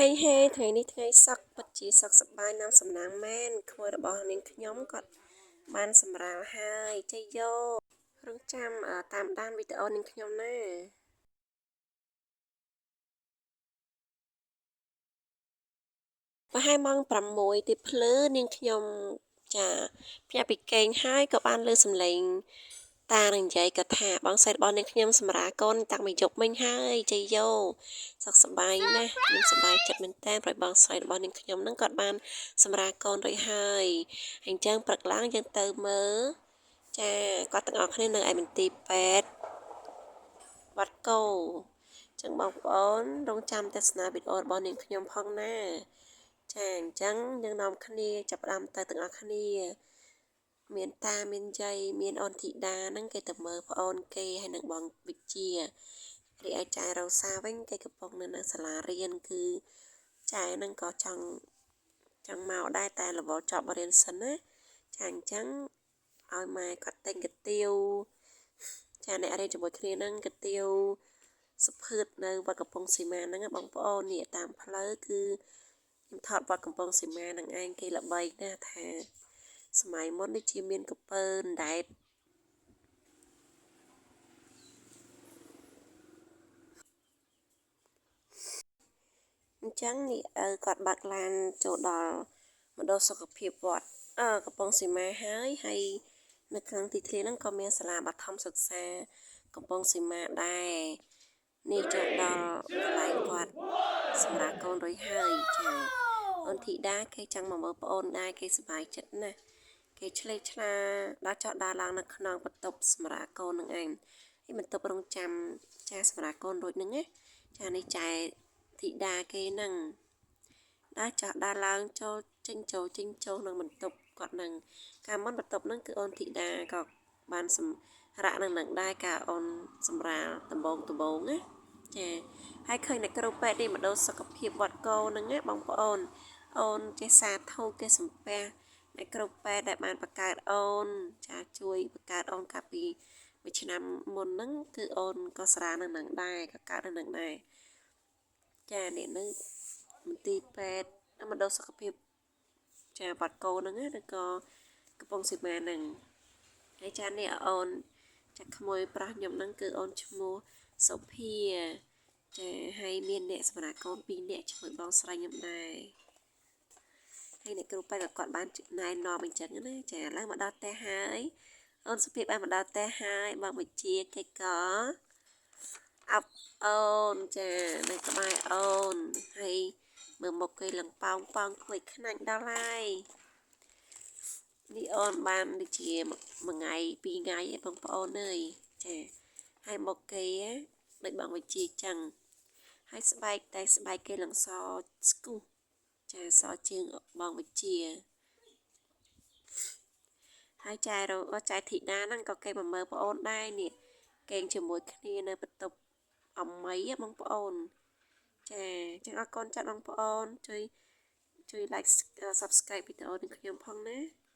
ហេហេថ្ងៃនេះថ្ងៃសុក្រពិតជាសុខសប្បាយណាំសំណាងមែនក្មួយរបស់នាងខ្ញុំគាត់បានសម្រាលហើយជ័យយោរងចាំតាមដានវីដេអូនាងខ្ញុំណាប្រហែលម៉ោង6ទីភ្លឺនាងខ្ញុំចាភ្ញាក់ពីគេងហើយក៏បានលើសំឡេងតានឹងនិយាយក៏ថាបងស្រីរបស់នាងខ្ញុំសម្រាលកូនតាំងពីយប់មិញហើយជ័យយោសុខសប្បាយណាស់ខ្ញុំសប្បាយចិត្តមែនតើព្រោះបងស្រីរបស់នាងខ្ញុំនឹងគាត់បានសម្រាលកូនរួចហើយអញ្ចឹងព្រឹកឡើងយើងទៅមើលចាគាត់ទាំងអស់គ្នានៅឯមន្ទីរពេទ្យវត្តគោចឹងបងប្អូនរងចាំទស្សនាវីដេអូរបស់នាងខ្ញុំផងណាចាអញ្ចឹងយើងនាំគ្នាចាប់ផ្ដើមទៅទាំងអស់គ្នាមានតាមានយាយមានអូនធីតាហ្នឹងគេទៅមើលប្អូនគេហើយនឹងបងវិជារីឯចែរ៉ូសាវិញគេកំពុងនៅសាលារៀនគឺចែហ្នឹងក៏ចង់មកដែរតែរវល់ចប់រៀនសិនណាចាអញ្ចឹងឲ្យម៉ែគាត់ទិញកាទៀវចាអ្នករៀនជាមួយគ្នាហ្នឹងកាទៀវសុភឺតនៅវត្តកំពង់សីមាហ្នឹងបងប្អូននេះតាមផ្លូវគឺខ្ញុំថតវត្តកំពង់សីមានឹងឯងគេល្បីណាស់ថាសម័យមុននេះជាមានកពើអណ្ដែតអញ្ចឹងនេះឪគាត់បើកឡានចូលដល់មណ្ឌលសុខភាពវត្តកំពង់សីមាហើយហើយនៅក្នុងទីធ្លាហ្នឹងក៏មានសាលាបឋមសិក្សាកំពង់សីមាដែរនេះចូលដល់កន្លែងគាត់សម្រាប់កូនរួចហើយចាអូនធីតាគេចង់មកមើលប្អូនដែរគេសប្បាយចិត្តណាស់គេឆ្លេឆ្លាដល់ចោះដើរឡើងនៅក្នុងបន្ទប់សម្រាប់កូននឹងឯងនេះបន្ទប់រងចាំចាសម្រាប់កូនរួចហ្នឹងណាចានេះចែធីតាគេហ្នឹងដើរចោះដើរឡើងចូលចេញចូលចេញចូលក្នុងបន្ទប់គាត់ហ្នឹងកាលមុនបន្ទប់ហ្នឹងគឺអូនធីតាក៏បានសម្រាប់នឹងនឹងដែរកាលអូនសម្រាលដំបងណាចាហើយឃើញអ្នកគ្រូពេទ្យនេះមណ្ឌលសុខភាពវត្តគោហ្នឹងណាបងប្អូនអូនចេះសាធុគេសំពះអ្នកគ្រូពេទ្យដែលបានបង្កើតអូនចាជួយបង្កើតអូនកាលពីមួយឆ្នាំមុនហ្នឹងគឺអូនក៏ស្រាលនឹងនឹងដែរក៏កើតនឹងនឹងដែរចានេះនៅមន្ទីរពេទ្យមណ្ឌលសុខភាពចាវត្តគោហ្នឹងណាឬក៏កំពង់សីមាហ្នឹងហើយចានេះអូនចាក្មួយប្រុសខ្ញុំហ្នឹងគឺអូនឈ្មោះសុភាចាហើយមានអ្នកសម្រាប់កូន2នាក់ជាមួយបងស្រីខ្ញុំដែរហើយអ្នកគ្រូពេទ្យក៏គាត់បានណែនាំអញ្ចឹងណាចាឥឡូវមកដល់ផ្ទះហើយអូនសុភាពបានមកដល់ផ្ទះហើយបងវិជាគេក៏អប់អូនចានៅក្បែរអូនហើយមើលមុខគេឡើងប៉ោងប៉ោងខ្វេចខ្នាច់ដល់ហើយនេះអូនបានដូចជាមួយថ្ងៃពីរថ្ងៃឯងបងប្អូនអើយចាហើយមុខគេដូចបងវិជាចឹងហើយស្បែកតែស្បែកគេឡើងសស្គុះចាសជាងបងវិជាហើយចែចែធីតាហ្នឹងក៏គេមកមើលប្អូនដែរនេះគេងជាមួយគ្នានៅបន្ទប់អមីបងប្អូនចាចឹងអរគុណចាត់បងប្អូនជួយ like subscribe វីដេអូនឹងខ្ញុំផងណា។